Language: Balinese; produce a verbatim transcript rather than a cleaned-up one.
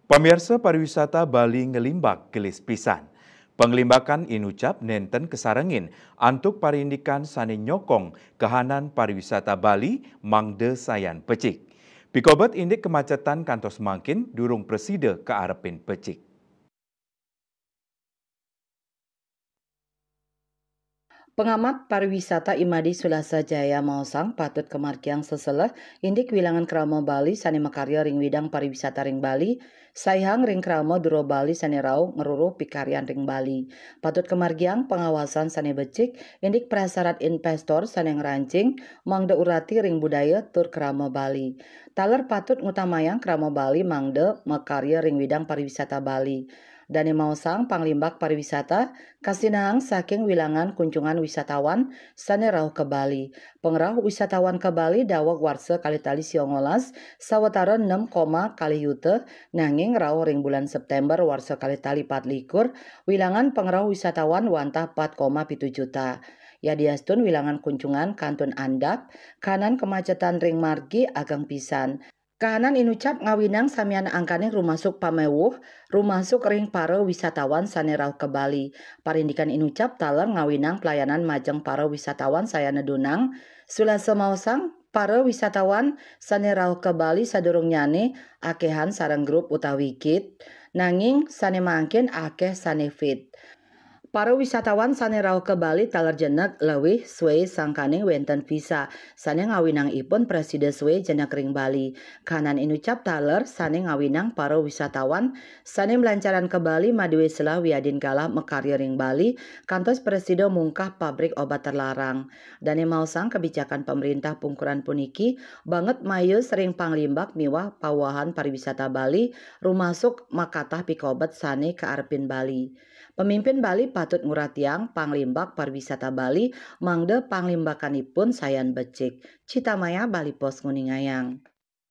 Pamiarsa, pariwisata Bali nglimbak gelis pisan. Panglimbakan inucap nénten kasarengin antuk parindikan sané nyokong kahanan pariwisata Bali mangda sayan becik. Pikobet indik kemacetan kantos mangkin durung prasida kaarepin becik. Pengamat pariwisata Imadi Sulasa Jaya maosang patut kamargiang seseleh indik wilangan krama Bali sané makarya ring widang pariwisata ring Bali, saihang ring krama dura Bali sané rauh ngruruh pikaryan ring Bali. Patut kamargiang pangawasan sané becik indik prasarat investor sané ngrancing mangda urati ring budaya tur krama Bali. Taler patut ngutamayang krama Bali mangda makarya ring widang pariwisata Bali. Dané maosang panglimbak pariwisata kasinahang saking wilangan kunjungan wisatawan sané rauh ka Bali. Pangrauh wisatawan ka Bali daweg warsa kalih tali sia ngolas sawatara nem koma kalih yuta, nanging rauh ring bulan Séptémber warsa kalih tali patlikur, wilangan pangrauh wisatawan wantah pat koma pitu juta. Yadiastun wilangan kunjungan kantun andap, kahanan kemacetan ring margi ageng pisan. Kahanan inucap ngawinang samian angkaning rumasuk pamewuh, rumasuk ring para wisatawan sané rauh ka Bali. Parindikan inucap taler ngawinang pelayanan majeng para wisatawan sayan nedunang. Sulasa maosang, para wisatawan sané rauh ka Bali sadurungnyané akéhan sareng grup utawi gid, nanging sané mangkin akéh sané fit. Para wisatawan sané rauh ka Bali taler jenek leuwih sué sangkaning wénten visa, sané ngawinang ipun prasida sué jenek ring Bali. Kahanan inucap taler sané ngawinang para wisatawan sané malancaran ka Bali madué selah wiadin galah makarya ring Bali, kantos prasida mungkah pabrik obat terlarang. Dané maosang kabijakan pamréntah pungkuran puniki banget mayus ring panglimbak miwah pawahan pariwisata Bali, rumasuk makatah pikobet sané kaarepin Bali. Pamimpin Bali patut nguratiang panglimbak pariwisata Bali mangda panglimbakanipun sayan becik. Citamaya Bali Post nguningayang.